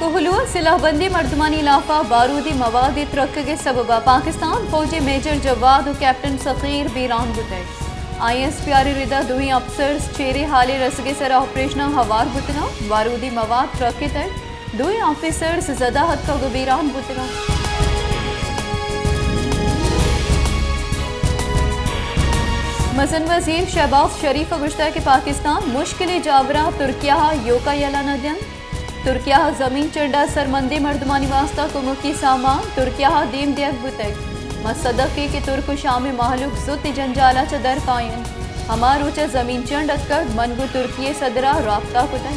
کوہلو ءَ سلاہ بندیں مردمانی لاف ءَ بارودی مواد ءِ ترکگ ءِ سبب ءَ پاکستان فوج ءِ میجر جواد ءُ کیپٹن سخیر بیران بوتگ۔ آئی ایس پی آر ءِ رد ءَ دوئیں آفیسرز چیریں ہالے رسگ ءِ سرا آپریشناں ہوار بوتگ اَنت۔ بارودی مواد ترکتگ، دوئیں آفیسرز زدہ اتکگ ءُ بیران بوتگ اَنت۔ مزن وزیر شہباز شریف ءَ گوشتگ کہ پاکستان مشکلیں جاوراں ترکیہ ءَ ایوک ءَ یلہ نہ دنت۔ ترکیہ ءَ زمین چنڈ ءَ سرمندیں مردمانی واستہ کمکی سامان ترکیہ ءَ دیم دیگ بوتگ۔ ما صدق ایں کہ ترک ءُ شام ءِ مہلوک زوت اے جنجال ءَ چہ در کاینت۔ ہما روچ ءَ زمین چنڈ اتکگ، من گوں ترکی ءِ صدر ءَ رابطہ کتگ۔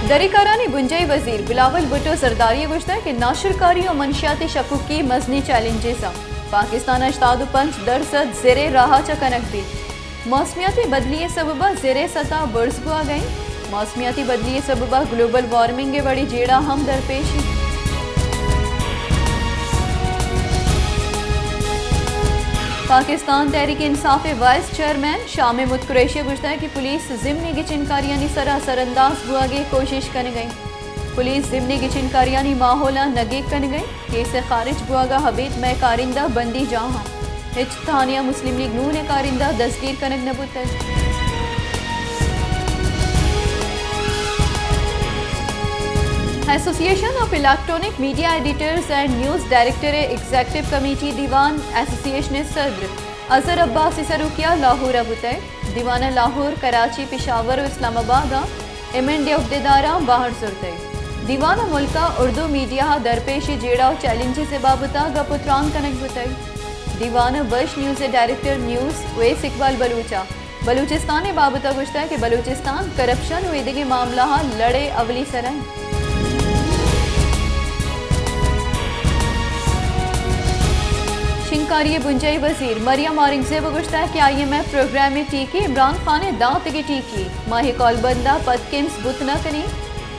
دریں کارانی بنجاہی وزیر بلاول بھٹو زرداری ءَ گوشتگ کہ ناشرکاری ءُ منشیات ءِ شکوکی مزنیں چیلنجز اَنت۔ پاکستان ءَ ہشتاد ءُ پنچ درسد زر ءِ راہ ءَ چہ کنگ بیت۔ موسمیاتی بدلی ءِ سبب ءَ زر ءِ سطح برز بوگ ءَ اِنت۔ موسمیاتی بدلی ءِ سبب ءَ گلوبل وارمنگ ءِ وڑیں جیڑہ ہم درپیش اِنت۔ پاکستان تحریک انصاف ءِ وائس چیئرمین شاہ محمود قریشی ءَ گوشتگ کہ پولیس ضمنی گچین کاریانی سرا اثر انداز بوگ ءِ کوشش کنگ ءَ اِنت۔ پولیس ضمنی گچین کاریانی ماحول ءَ نگیگ کنگ ءَ اِنت۔ کیس ءِ خارج بوگ ءَ ابید مئے کارندہ بندی جاہاں۔ ہچ تھانے ءَ مسلم لیگ نون ءِ کارندہ دزگیر کنگ نہ بوتگ۔ ایسوسی ایشن of electronic media editors and news director ءِ ایگزیکٹو کمیٹی دیوان ایسوسی ایشن ءِ صدر اظہر عباس ءِ سروکی ءَ لاہور ءَ بوتگ۔ دیوان ءَ لاہور، کراچی، پشاور ءُ اسلام آباد ءَ ایمنڈ ءِ عہدیداراں بہر زرتگ۔ دیوان ءَ ملک ءِ اردو میڈیا ءَ درپیش جیڑہ ءُ چیلنجز ءِ بابت ءَ گپ ءُ تران کنگ بوتگ۔ دیوان ءَ وش نیوز ءِ ڈائریکٹر نیوز اویس اقبال بلوچ ءَ بلوچستان ءِ بابت ءَ گوشتگ کہ بلوچستان کرپشن ءُ ایدگہ معاملہ ءَ لڑ ءِ اولی سر ءَ اِنت۔ شنگکاری ءِ بنجاہی وزیر مریم اورنگزیب ءَ گوشتگ کہ آئی ایم ایف پروگرام ءِ ٹیکی عمران خان ءِ داتگیں ٹیکی، ما اے کالبند ءَ پد کنز بوت نہ کنیں۔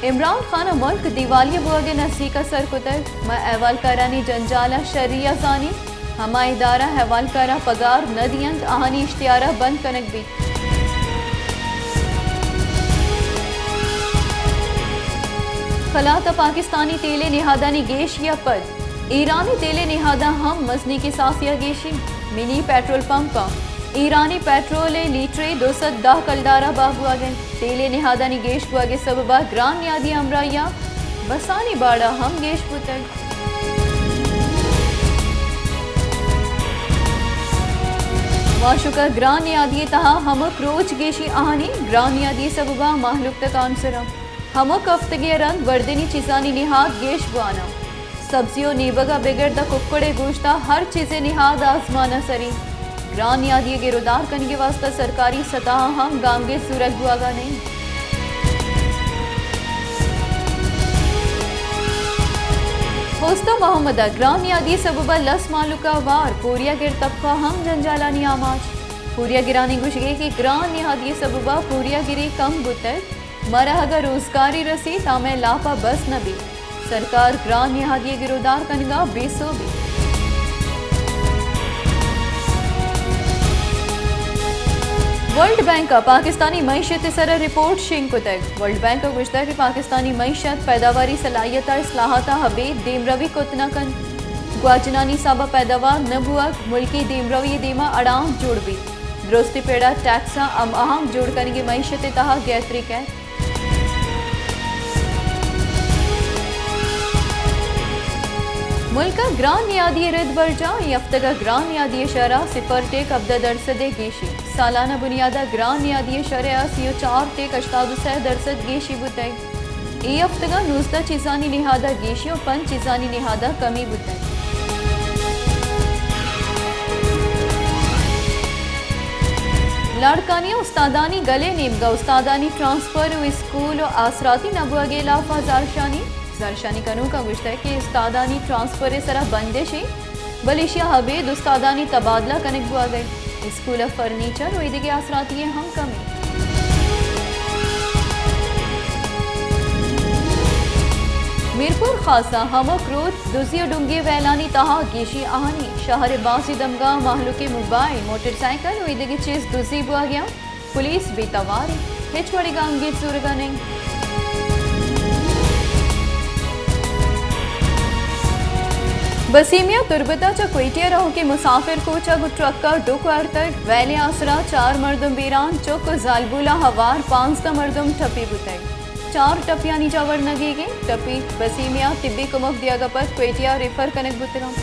عمران خان ءَ ملک دیوالیہ بوگ ءِ نزیک ءَ سر کتگ۔ ما احوالکارانی جنجال ءَ شری ءَ زانیں۔ ہما ادارہ احوالکاراں پگار نہ دینت، آہانی اشتہار ءَ بند کنگ بیت۔ خلا تاں پاکستانی تیل ءِ نہادانی گیشی ءَ پد ایرانی تیل ءِ نہاداں ہم مزنیں کساسے ءَ گیشی۔ منی پیٹرول پمپاں ایرانی پیٹرول ءِ لیٹرے دو سد دہ کلدار ءَ بہا بوگ ءَ اِنت۔ تیل ءِ نہادانی گیش بوگ ءِ سبب ءَ گران نیادی ءِ ہمراہی ءَ بسانی باڑہ ہم گیش بوتگ۔ واشک ءَ گران نیادی ءِ تہا ہمک روچ گیشی آہانی۔ گران نیادی ءِ سبب ءَ مہلوک تکانسر اَنت۔ ہمک ہفتگے ءَ رند وردنی چیزانی نہاد گیش بوان اَنت۔ سبزی ءُ نیبگ ءَ بگر داں ککڑ ءِ گوشت ءَ ہر چیز ءِ نہاد آزمان ءَ سر اِنت۔ گران نیادی ءِ گرودار کنگ ءِ واستہ سرکاری سطح ءَ ہم گامگیج زورگ بوگ ءَ نہ اِنت۔ ہوستا محمد ءَ گران نیادی ءِ سبب ءَ لس مہلوک ءَ وار، پوریا گر طبقہ ہم جنجالانی آماچ۔ پوریا گرانی گوشگ ءَ کہ گران نیادی ءِ سبب ءَ پوریا گری کم بوتگ، مارا اگاں روزگارے رسیت، آ مئے لاپ ءَ بس نہ بیت۔ سرکار گران نیادی ءِ گرودار کنگ ءَ بے سوب اِنت۔ ورلڈ بینک ءَ پاکستانی معیشت ءِ سر ءَ رپورٹ شنگ کتگ۔ ورلڈ بینک ءَ گوشتگ کہ پاکستانی معیشت پیداواری صلاحیت ءَ اصلاحات ءَ ابید دیمروی کت نہ کنت۔ گواچنانی حساب ءَ پیداوار نہ بوگ ملکی دیمروی ءِ دیم ءَ اڑانک جوڑ بیت۔ درستیں پڑ ءَ ٹیکساں ہم آہنگ جوڑ کنگ ءِ معیشت ءِ تہا گہتری کئیت۔ ملک ءَ گران نیادی ءِ رد برجاہ، اے ہفتگ ءَ گران نیادی ءِ شرح ءَ صفر ٹیک ہبدہ درسد ءِ گیشی۔ سالانہ بنیاد ءَ گران نیادی ءِ شرح ءَ سی ءُ چار ٹیک ہشتاد ءُ سئے درسد گیشی بوتگ۔ اے ہفتگ ءَ نوزدہ چیزانی نہاد ءَ گیشی ءُ پنچ چیزانی نہاد ءَ کمی بوتگ۔ لاڑکانی ءُ استادانی گل ءِ نیمگ ءَ استادانی ٹرانسفر ءُ اسکول ءُ آسراتی نہ بوگ ءِ ہلاپ ءَ زہرشانی۔ زہرشانی کنوکاں گوشتگ کہ استادانی ٹرانسفر ءِ سرا بندش اِنت، بلے ایشی ءَ ابید استادانی تبادلہ کنگ بوگ ءَ اِنت۔ اسکول ءِ فرنیچر ءُ ایدگہ آسراتی ءِ ہم کمی۔ میرپور خاص ءَ ہمک روچ دزی ءُ ڈنگی ویلانی تہا گیشی آہانی۔ شہر ءِ بازیں دمگاں مہلوک ءِ موبائل، موٹر سائیکل ءُ ایدگہ چیز دزی بوگ ءَ اَنت۔ پولیس بے توار انت، ہچ وڑیں گامگیج زورگا نہ انت۔ بسیمیا تربت ءَ چہ کوئٹہ ءَ روکیں مسافر کوچ ءَ گوں ٹرک ءَ ڈک وارتگ، ویل ءِ آسرا چار مردم بیران، چک ءُ زالبولاں ہوار پانزدہ مردم ٹپی بوتگ۔ چار ٹپیانی جاور نہ گیگیں، ٹپی بسیمیا طبی کمک دیگ ءَ پد کوئٹہ ءَ ریفر کنگ بوتگ انت۔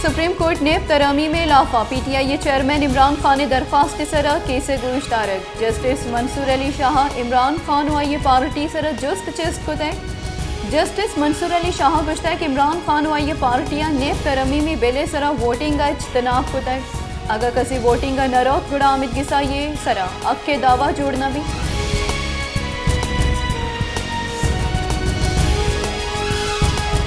سپریم کورٹ ءِ نیب ترامیم ءِ ہلاف ءَ پی ٹی آئی ءِ چیئرمین عمران خان ءِ درخواست ءِ سرا کیس ءِ گوشدارگ، جسٹس منصور علی شاہ ءَ عمران خان ءُ آئی ءِ پارٹی ءِ سرا جست چست کتگ۔ جسٹس منصور علی شاہ ءَ گوشتگ کہ عمران خان ءُ آئی ءِ پارٹی ءَ نیب ترمیمی بل ءِ سرا ووٹنگ ءَ اجتناب کتگ۔ اگاں کسے ووٹنگ ءَ نہ روت گڑا آمید گس ءَ آئی ءِ سرا حق ءِ دعوی جوڑ نہ بیت۔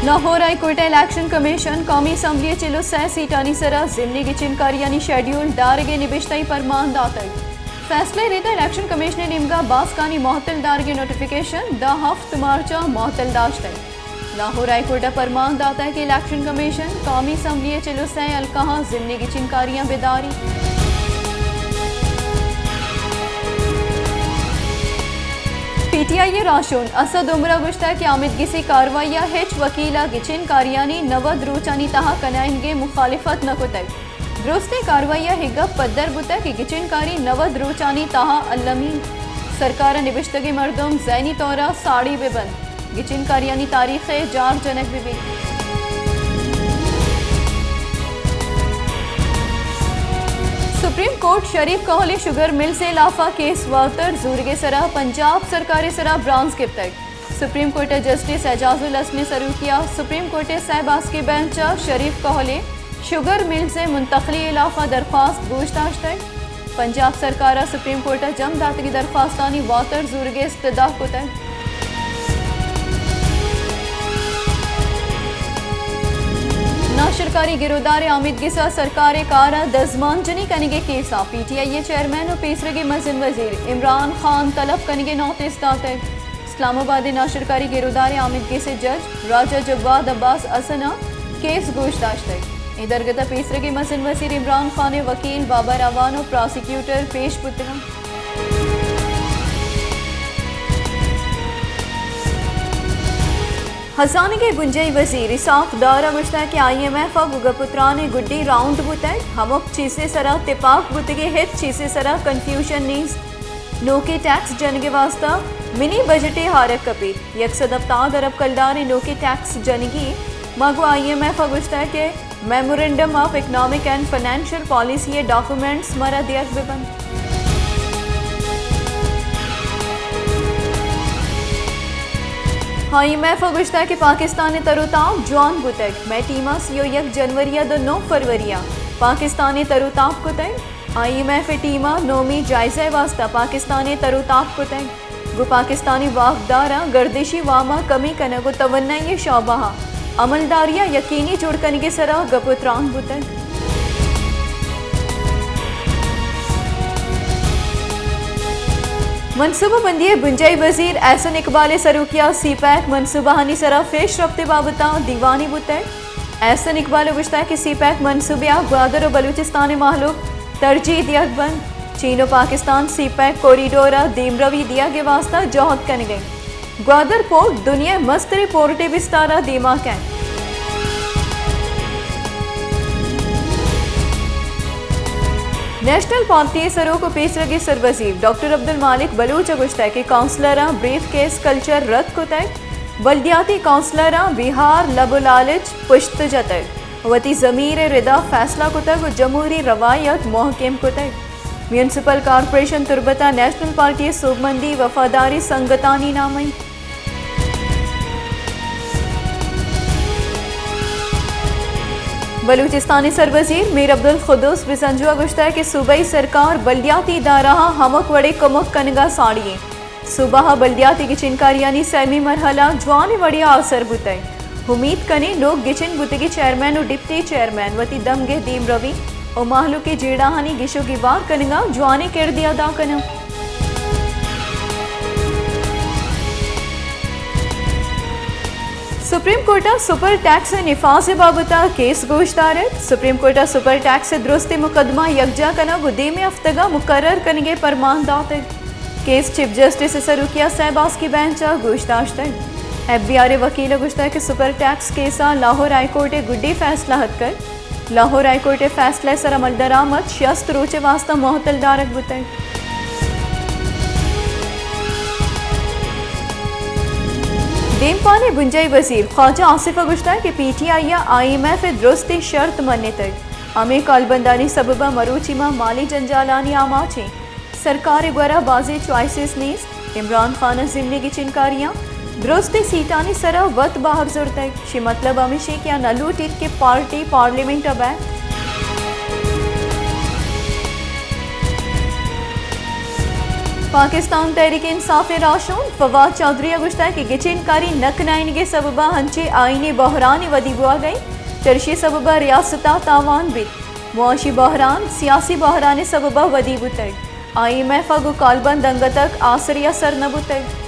لاہور ہائی کورٹ ءِ الیکشن کمیشن قومی اسمبلی ءِ چل ءُ سئے سیٹانی سرا ضمنی گچین کاریانی شیڈیول دارگ ءِ نبشتہی پرمان داتگ۔ فیصلہ ءِ رد ءَ الیکشن کمیشن ءِ نیمگ ءَ باسکانی معطل دارگ ءِ نوٹیفکیشن داں ہفت مارچ ءَ معطل داشتگ۔ لاہور ہائی کورٹ ءَ پرمان داتگ کہ الیکشن کمیشن قومی اسمبلی ءِ چل ءُ سئے حلقہاں ضمنی گچین کاریاں بہ داریت۔ پی ٹی آئی ءِ راہشون اسد عمر ءَ گوشتگ کہ آمید گسی کاروائی ءَ ہچ وکیل ءَ گچین کاریانی نود روچانی تہا کنائینگ ءِ مخالفت نہ کتگ۔ درستیں کاروائی ءَ اے گپ پدر بوتگ کہ گچین کاری نود روچانی تہا المی انت۔ سرکار ءَ نبشتگیں مردم ذہنی طور ءَ ساڑی بہ بنت، گچین کاریانی تاریخ ءِ جار جنگ بہ بیت۔ سپریم کورٹ ءَ شریف کوہلی شوگر ملز ءِ ہلاف ءَ کیس واتر زورگ ءِ سرا پنجاب سرکار ءِ سرا برانز گپتگ۔ سپریم کورٹ ءِ جسٹس اعجاز الحسن ءِ سروکی ءَ سپریم کورٹ ءِ سئے باسکیں بینچ ءَ شریف کوہلی شوگر ملز ءِ منتقلی ءِ ہلاف ءَ درخواست گوش داشتگ۔ پنجاب سرکار ءَ سپریم کورٹ ءَ جم داتگیں درخواستانی واتر زورگ ءِ استدعا کتگ۔ ناشرکاری گرودار ءِ آمید گس ءَ سرکار ءِ کار ءَ دزمانجنی کنگ ءِ کیس ءَ پی ٹی آئی ءِ چیئرمین ءُ پیسرگیں مزن وزیر عمران خان طلب کنگ ءِ نوٹس داتگ۔ اسلام آباد ءِ ناشرکاری گرودار ءِ آمید گس ءِ جج راجہ جواد عباس حسن ءَ کیس گوش داشتگ۔ اے درگت ءَ پیسرگیں مزن وزیر عمران خان ءِ وکیل بابر اعوان ءُ پراسیکیوٹر پیش بوتگ انت۔ ہزانگ ءِ بنجاہی وزیر اسحاق ڈار ءَ گوشتگ کہ آئی ایم ایف ءَ گوں گپ ءُ تران ءِ گڈی راؤنڈ بوتگ، ہمک چیز ءِ سرا تپاک بوتگ ءُ ہچ چیز ءِ سرا کنفیوژن نیست۔ نوکیں ٹیکس جنگ ءِ واستہ منی بجٹ ءِ آرگ کپیت۔ یک سد ہپتاد ارب کلدار ءِ نوکیں ٹیکس جنگی۔ ما گوں آئی ایم ایف ءَ گوشتگ کہ memorandum of economic and financial policy ءِ ڈاکومنٹس مارا دیگ بہ بنت۔ آئی ایم ایف ءَ گوشتگ کہ پاکستان ءِ تر ءُ تاب جوان بوتگ۔ مئے ٹیم ءَ سی ءُ یک جنوری ءَ داں نو فروری ءَ پاکستان ءِ تر ءُ تاب کتگ۔ آئی ایم ایف ءِ ٹیم ءَ نومی جائزہ ءِ واستہ پاکستان ءِ تر ءُ تاب کتگ۔ گوں پاکستانی واکداراں گردشی وام ءَ کمی کنگ ءُ توانائی ءِ شعبہ ءَ عملداری ءَ یقینی جوڑ کنگ ءِ سرا گپ ءُ تران بوتگ۔ منصوبہ بندی ءِ بنجاہی وزیر احسن اقبال ءِ سروکی ءَ سی پیک منصوبہانی سرا پیش رفت ءِ بابت ءَ دیوانے بوتگ۔ احسن اقبال ءَ گوشتگ کہ سی پیک منصوبہ ءَ گوادر ءُ بلوچستان ءِ مہلوک ترجیح دیگ بنت۔ چین ءُ پاکستان سی پیک کوریڈور ءَ دیمروی دیگ ءِ واستہ جہد کنگ ءَ انت۔ گوادر پورٹ دنیا ءِ مستریں پورٹ ءِ بستار ءَ دیما کئیت۔ نیشنل پارٹی ءِ سروک ءُ پیسرگیں سروزیر ڈاکٹر عبدالمالک بلوچ ءَ گوشتگ کہ کونسلراں بریف کیس کلچر رد کتگ، بلدیاتی کونسلراں بیہار لب ءُ لالچ پشت جتگ، وتی ضمیر ءِ ردا فیصلہ کتگ ءُ جمہوری روایت محکم کتگ۔ میونسپل کارپوریشن تربت ءَ نیشنل پارٹی ءِ سوبمندی وفاداری سنگتانی نام ءَ۔ بلوچستان ءِ سروزیر میر عبدالقدوس بزنجو ءَ گوشتگ کہ صوبائی سرکار بلدیاتی ادارہاں ہمک وڑیں کمک کنگ ءَ ساڑی انت۔ صوبہ ءَ بلدیاتی گچینکاریانی سیمی مرحلہ جوانیں وڑے ءَ آسر بوتگ۔ امیت کنیں لوگ گچین بوتگیں چیئرمین ءُ ڈپٹی چیئرمین وتی دمگ ءِ دیمروی ءُ مہلوک ءِ جیڑہانی گیش ءُ گیوار کنگ ءَ جوانیں کردے ادا کناں۔ سپریم کورٹ ءَ سپر ٹیکس ءِ نفاذ ءِ بابت ءَ کیس گوشدارت۔ سپریم کورٹ ءَ سپر ٹیکس ءِ درستیں مقدمہ یکجا کنگ ءُ دیمی ہفتگ ءَ مقرر کنگ ءِ پرمان داتگ۔ کیس چیف جسٹس ءِ سروکی ءَ سئے باسکی بینچ ءَ گوشداشتگ۔ ایف بی آر ءِ وکیل ءَ گوشتگ کہ سپر ٹیکس کیس ءَ لاہور ہائی کورٹ ءِ گڈی فیصلہ اتکگ۔ لاہور ہائی کورٹ ءِ فیصلہ ءِ سر عمل درآمد شست روچ ءِ واستہ معطل دارگ بوتگ۔ دیمپان ءِ بنجاہی وزیر خواجہ آصف ءَ گوشتگ کہ پی ٹی آئی ءَ آئی ایم ایف ءِ درستیں شرط منتگ، ہمے کالبندانی سبب ءَ مروچی ما مالی جنجالانی آماچ ایں۔ سرکار ءِ گورا بازیں چوائسز نیست۔ عمران خان ءَ ضمنی گچین کاریاں درستیں سیٹانی سرا وت بہر زرتگ۔ شی مطلب ہمیش کہ آ نہ لوٹیت کہ پارٹی پارلیمنٹ ءَ بئیت۔ پاکستان تحریک انصاف ءِ راہشون فواد چوہدری ءَ گوشتگ کہ گچین کاری نہ کنائینگ ءِ سبب ءَ انچیں آئینی بحرانے ودی بوہگ ءَ انت، چرشی ءِ سبب ءَ ریاست ءَ تاوان بیت۔ معاشی بحران سیاسی بحران ءِ سبب ءَ ودی بوتگ۔ آئی ایم ایف ءَ گوں کالبند انگت آسری ءَ سر نہ بوتگ۔